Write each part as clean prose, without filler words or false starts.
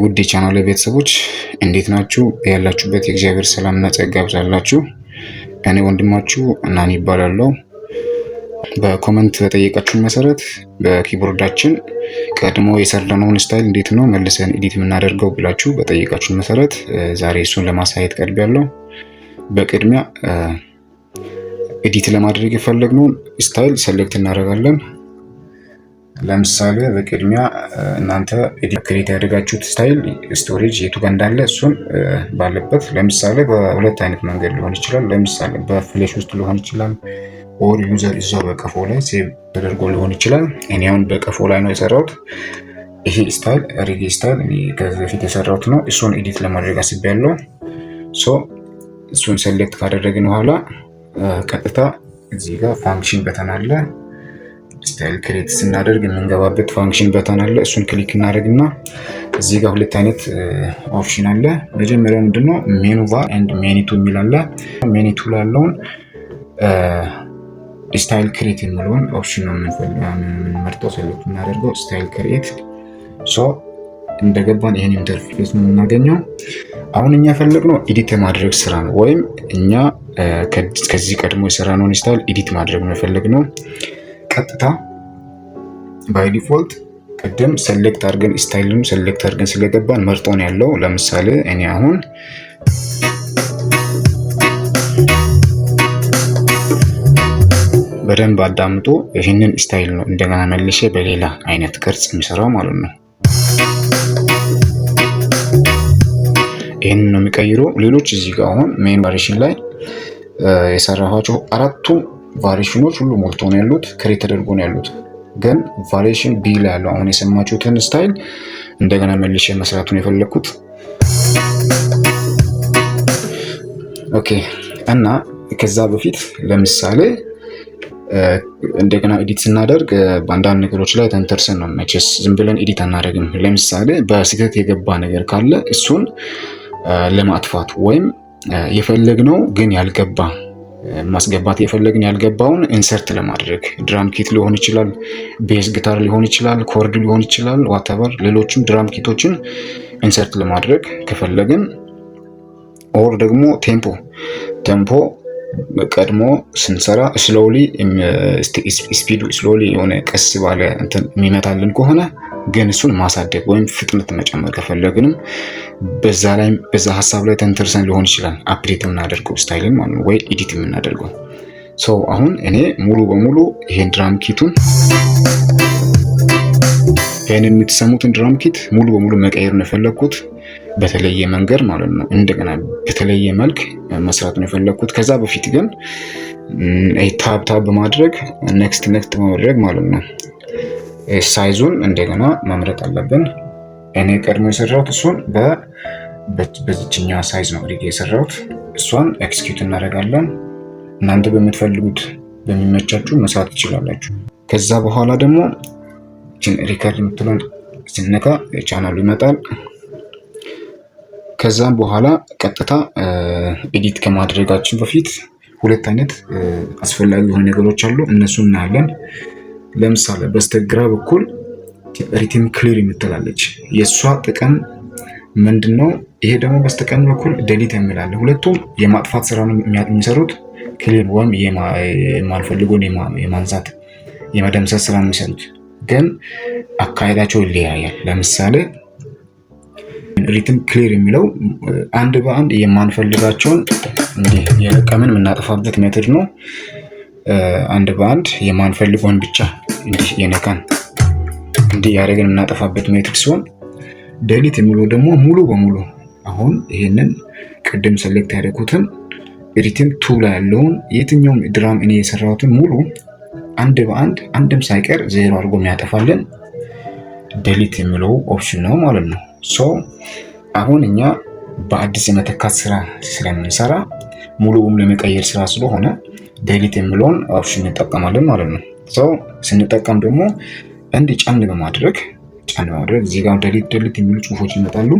ውድ የቻናል ቤተሰቦች እንዴት ናችሁ? ያላችሁበት የእግዚአብሔር ሰላምና ጸጋ ይብዛላችሁ። እኔ ወንድማችሁ እናን ይባላለሁ። በ comment በጠየቃችሁ መሰረት በ keyboard ኣችን ቀድሞ የሰራነውን style እንዴት ነው መልሰን edit የምናደርገው ብላችሁ በጠየቃችሁ መሰረት ዛሬ እሱን ለማሳየት ቀርቤያለሁ። በቅድሚያ edit ለማድረግ የፈለግነውን style select እናደርጋለን። ለምሳሌ በቅድሚያ እናንተ create ያደረጋችሁት style storage የቱ ጋር እንዳለ እሱን ባለበት፣ ለምሳሌ በሁለት አይነት መንገድ ሊሆን ይችላል። ለምሳሌ በ flash ውስጥ ሊሆን ይችላል፣ or user እዛው በቀፎ ላይ save ተደርጎ ሊሆን ይችላል። እኔ አሁን በቀፎ ላይ ነው የሰራሁት። ይሄ style reggae style ከዚህ በፊት የሰራሁት ነው። እሱን edit ለማድረግ አስቤያለሁ። So እሱን select ካደረግን በኋላ ቀጥታ እዚህ ጋር function button አለ። Style create ስናደርግ የምንገባበት function button አለ። እሱን click እናደርግና እዚህ ጋር ሁለት አይነት option አለ። መጀመሪያው ምንድነው menu var and menu 2 የሚል አለ። ሜኑ 2 ላለውን style create የሚለውን option ነው የምንመርጠው፣ select የምናደርገው style create። So እንደገባን ይሄን interface ነው የምናገኘው። አሁን እኛ የፈለግነው edit የማድረግ ስራ ነው፣ ወይም እኛ ከዚህ ቀድሞ የሰራነውን style edit ማድረግ ነው የፈለግነው። ቀጥታ by default ቅድም select አድርገን style ን select አድርገን ስለገባን መርጦን ያለው። ለምሳሌ እኔ አሁን በደንብ አዳምጦ ይህንን style ነው እንደገና መልሼ በሌላ አይነት ቅርጽ የሚሰራው ማለት ነው። ይህንን ነው የሚቀይረው። ሌሎች እዚህ ጋር አሁን main variation ላይ የሰራኋቸው አራቱም variation ኖች ሁሉ ሞልቶ ነው ያሉት፣ create ተደርጎ ነው ያሉት። ግን variation B ላይ ያለው አሁን የሰማችሁትን style እንደገና መልሼ መስራቱን የፈለግኩት። Okay፣ እና ከዛ በፊት ለምሳሌ እንደገና edit ስናደርግ በአንዳንድ ነገሮች ላይ ተንተርሰን ነው፣ መቼስ ዝም ብለን edit አናደርግም። ለምሳሌ በስህተት የገባ ነገር ካለ እሱን ለማጥፋት ወይም የፈለግነው ግን ያልገባ፣ ማስገባት የፈለግን ያልገባውን insert ለማድረግ drum kit ሊሆን ይችላል፣ bass guitar ሊሆን ይችላል፣ chord ሊሆን ይችላል፣ whatever ሌሎችም drum kit ኦችን insert ለማድረግ ከፈለግን or ደግሞ tempo ቀድሞ ስንሰራ slowly speed ኡ slowly የሆነ ቀስ ባለ እንትን የሚመታልን ከሆነ ግን እሱን ማሳደግ ወይም ፍጥነት መጨመር ከፈለግንም በዛ ላይ በዛ ሀሳብ ላይ ተንተርሰን ሊሆን ይችላል update የምናደርገው style ን ማለት ነው ወይ edit የምናደርገው። So አሁን እኔ ሙሉ በሙሉ ይሄን drum kit ኡን፣ ይሄንን የምትሰሙትን drum kit ሙሉ በሙሉ መቀየር ነው የፈለግኩት በተለየ መንገድ ማለት ነው። እንደገና በተለየ መልክ መስራት ነው የፈለግኩት። ከዛ በፊት ግን tab tab በማድረግ next next በማድረግ ማለት ነው size ኡን እንደገና መምረጥ አለብን። እኔ ቀድሞ የሰራሁት እሱን በዚችኛ size ነው ሪግ የሰራሁት። እሷን execute እናደርጋለን። እናንተ በምትፈልጉት በሚመቻችሁ መስራት ትችላላችሁ። ከዛ በኋላ ደግሞ record የምትለውን ስነካ ቻናሉ ይመጣል። ከዛም በኋላ ቀጥታ edit ከማድረጋችን በፊት ሁለት አይነት አስፈላጊ የሆኑ ነገሮች አሉ። እነሱ እናያለን። ለምሳሌ በስተግራ በኩል rhythm clear የምትላለች፣ የእሷ ጥቅም ምንድን ነው? ይሄ ደግሞ በስተቀኝ በኩል delete የሚላለ፣ ሁለቱም የማጥፋት ስራ ነው የሚሰሩት። Clear ወይም የማንፈልገውን የማንሳት የመደምሰስ ስራ ነው የሚሰሩት፣ ግን አካሄዳቸው ይለያያል። ለምሳሌ rhythm clear የሚለው አንድ በአንድ የማንፈልጋቸውን እንዲህ የለቀምን የምናጠፋበት method ነው። አንድ በአንድ የማንፈልገውን ብቻ እንዲህ የነካን እንዲህ ያደረግን የምናጠፋበት method ሲሆን delete የሚለው ደግሞ ሙሉ በሙሉ አሁን ይሄንን ቅድም select ያደረኩትን rhythm 2 ላይ ያለውን የትኛውም drum እኔ የሰራሁትን ሙሉ አንድ በአንድ አንድም ሳይቀር ዜሮ አድርጎ የሚያጠፋልን delete የሚለው option ነው ማለት ነው። So አሁን እኛ በአዲስ የመተካት ስራ ስለምንሰራ ሙሉ በሙሉ የመቀየር ስራ ስለሆነ delete የሚለውን option እንጠቀማለን ማለት ነው። So ስንጠቀም ደግሞ እንዲህ ጫን በማድረግ እዚህ ጋር delete delete የሚሉ ጽሁፎች ይመጣሉ።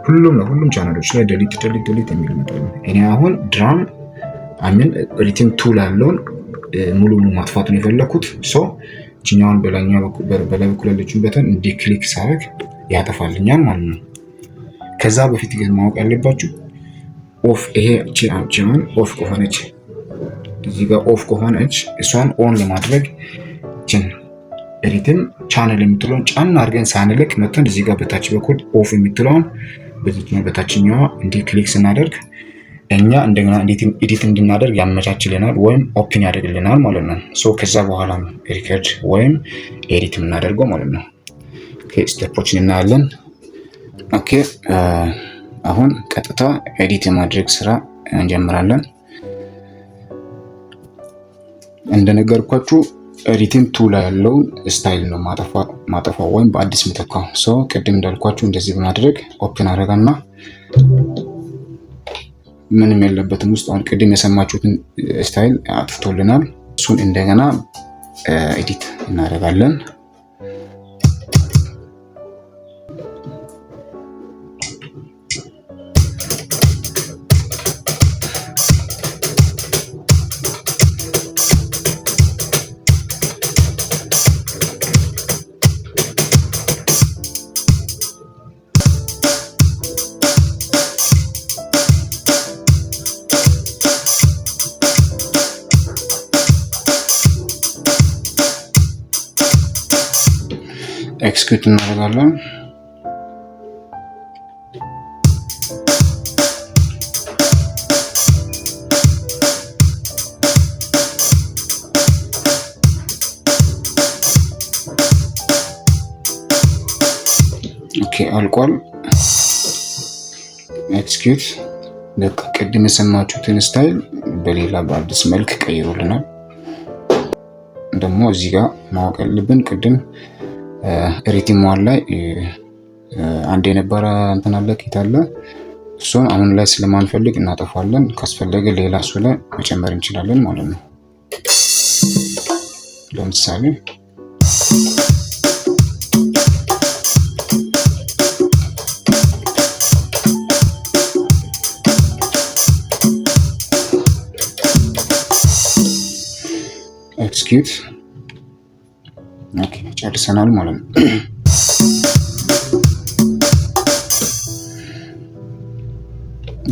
ሁሉም ቻናሎች ላይ delete delete delete የሚሉ ይመጣሉ። እኔ አሁን drum I mean rhythm 2 ላለውን ሙሉ ሙሉ ማጥፋቱን የፈለኩት፣ so እችኛዋን በላይኛው በላይ በኩል ያለችውን button እንዲህ click ሳደርግ ያጠፋልኛል ማለት ነው። ከዛ በፊት ግን ማወቅ ያለባችሁ off ይሄ ቺን off ከሆነች፣ እዚህ ጋር off ከሆነች እሷን on ለማድረግ ችን rhythm channel የምትለውን ጫና አድርገን ሳንልክ መጥተን እዚህ ጋር በታች በኩል off የምትለውን በዚህኛው በታችኛዋ እንዲህ click ስናደርግ እኛ እንደገና edit እንድናደርግ ያመቻችልናል ወይም open ያደርግልናል ማለት ነው። So ከዛ በኋላ ነው record ወይም edit የምናደርገው ማለት ነው። Step ኦችን እናያለን። Okay፣ አሁን ቀጥታ edit የማድረግ ስራ እንጀምራለን። እንደነገርኳችሁ rhythm 2 ላይ ያለውን style ነው ማጠፋው ወይም በአዲስ ምተካው። So ቅድም እንዳልኳችሁ እንደዚህ በማድረግ open አደረጋና ምንም የለበትም ውስጥ። አሁን ቅድም የሰማችሁትን style አጥፍቶልናል። እሱን እንደገና edit እናደርጋለን። Execute እናደርጋለን። Okay፣ አልቋል። Execute። በቃ ቅድም የሰማችሁትን style በሌላ በአዲስ መልክ ቀይሮልናል። ደግሞ እዚህ ጋር ማወቅ ያለብን ቅድም rhythm 1 ላይ አንድ የነበረ እንትን አለ፣ ኪት አለ። እሱን አሁን ላይ ስለማንፈልግ እናጠፋለን። ካስፈለገ ሌላ እሱ ላይ መጨመር እንችላለን ማለት ነው። ለምሳሌ execute። Okay፣ ጨርሰናል ማለት ነው።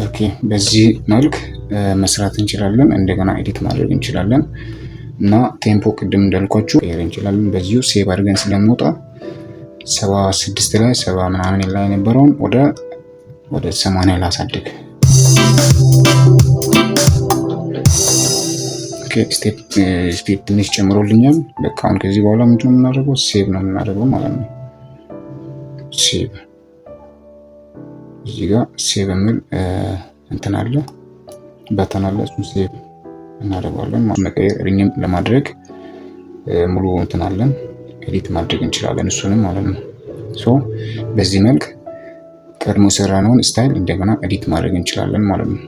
Okay፣ በዚህ መልክ መስራት እንችላለን። እንደገና edit ማድረግ እንችላለን እና tempo ቅድም እንዳልኳችሁ ቀየር እንችላለን። በዚሁ save አድርገን ስለምንወጣ 76 ላይ፣ 70 ምናምን ላይ የነበረውን ወደ 80 ላሳድግ። Speed ትንሽ ጨምሮልኛል። በቃ አሁን ከዚህ በኋላ ምንድነው የምናደርገው? Save ነው የምናደርገው ማለት ነው። Save፣ እዚህ ጋር save የሚል እንትን አለ፣ button አለ። እሱን save እናደርገዋለን። መቀየር rename ለማድረግ ሙሉ እንትን አለን፣ edit ማድረግ እንችላለን እሱንም ማለት ነው። So በዚህ መልክ ቀድሞ የሰራነውን style እንደገና edit ማድረግ እንችላለን ማለት ነው።